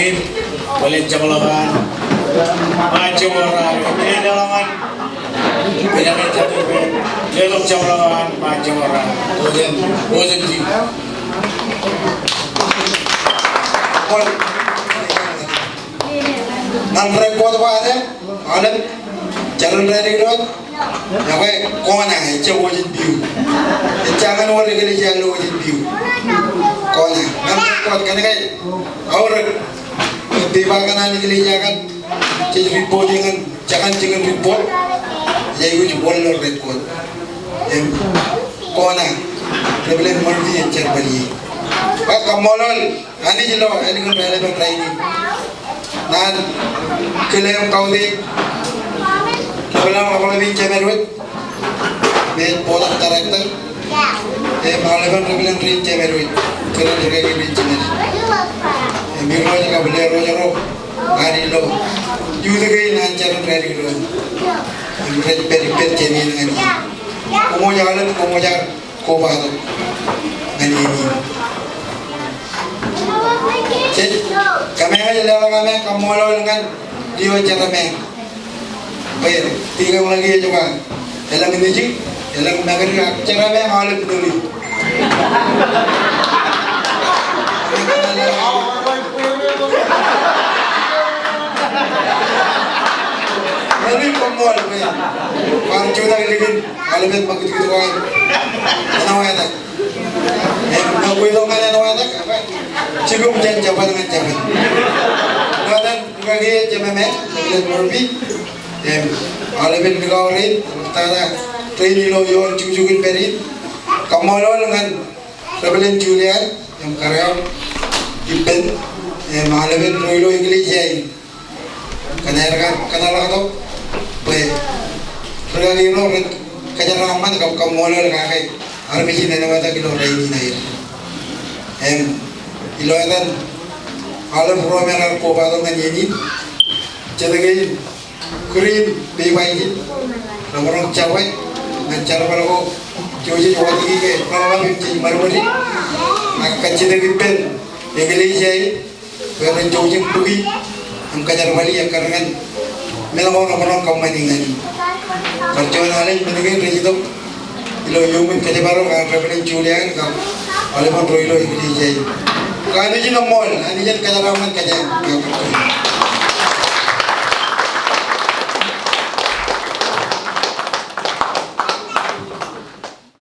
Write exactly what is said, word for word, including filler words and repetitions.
Bōlen jeṃḷọk an, ba jeṃḷọk an, bōlen jeṃḷọk an, ba jeṃḷọk an. Bōlen, bōlen ji. Ñan rej kọọt ba ade, aolep jeran rej dikdot, ekwe kona, ejjab wōj in piu. Ejja ñan wōr eklejia ilo wōj in piu. Kona, ñan rej kọọt kōn ke aorōk pepa kaṇ an eklejia kaṇ, jej report ñan, jekkan jikin report, ej aikuj wōr ilo rej kọọt. Im, kona, Reverend Murphy ej jerbal ie. Ba kaṃṃoolol Anij ilo ālikin raelepen rainin. Naan kile im kautiej Reverend Ḷapḷap in Jemed wōt, me ej board of director. Im aolepen Reverend Rin Jemed wōt, Reverend Rin Jemed. Im irooj kab lerooj ro an ilo youth kein an jeran rej dikdot. Im rej pād ippān jān in ñan in. Koṃṃool aolep, koṃṃool ar kobatok ñan in. Jej kōmeañ, jej leḷọk ameañ kaṃṃoolol ñan Leo Jeremiah. Bwe tikōn ḷọk ej ba elōñ nejin, elōñ mekdik, ak Jeremiah aolep nōni. Nōni, koṃṃool bwe kwaar jutak likin aolepen ṃakūtkūt ko an āinwōt. Im, ñe kwe itok ñan āinwōt, jikin jān Japan ñan Japan. Ilo etan rūkaki e, jemāmā, Reverend Murphy. Im, aolepen likao rein, tata rein ilo ioon jukjuk in pād in. Kaṃṃoolol ñan Reverend Julian, im, kōrā ippān, im, aolepen ro ilo eklejia in. Kōn aer kar kōtḷọk tok bwe rūkaki ro rej kōjeraaṃṃan kab kaṃṃoolol kake armej in āinwōt ilo rainin aer. Im ilo etan aolep ro me raar kobatok ñan iien in, jet kein kūr in pepa in, remaroñ jabwe ñan jerbal ko jej wōtiki ke ḷapḷap im jej ṃadṃōd, ak kajjitōk ippān eklejia in, bwe ren jouj im bōki im kōjerbali ekkar ñan men ko remaroñ kōṃṃani ñan e. Kar juon alen men kein rej itok ilo iuṃwin kōjparok an Reverend Julian kab aolepen ro ilo eklejia in. Kōn Anij in eṃṃool, Anij en kōjeraaṃṃan kōj.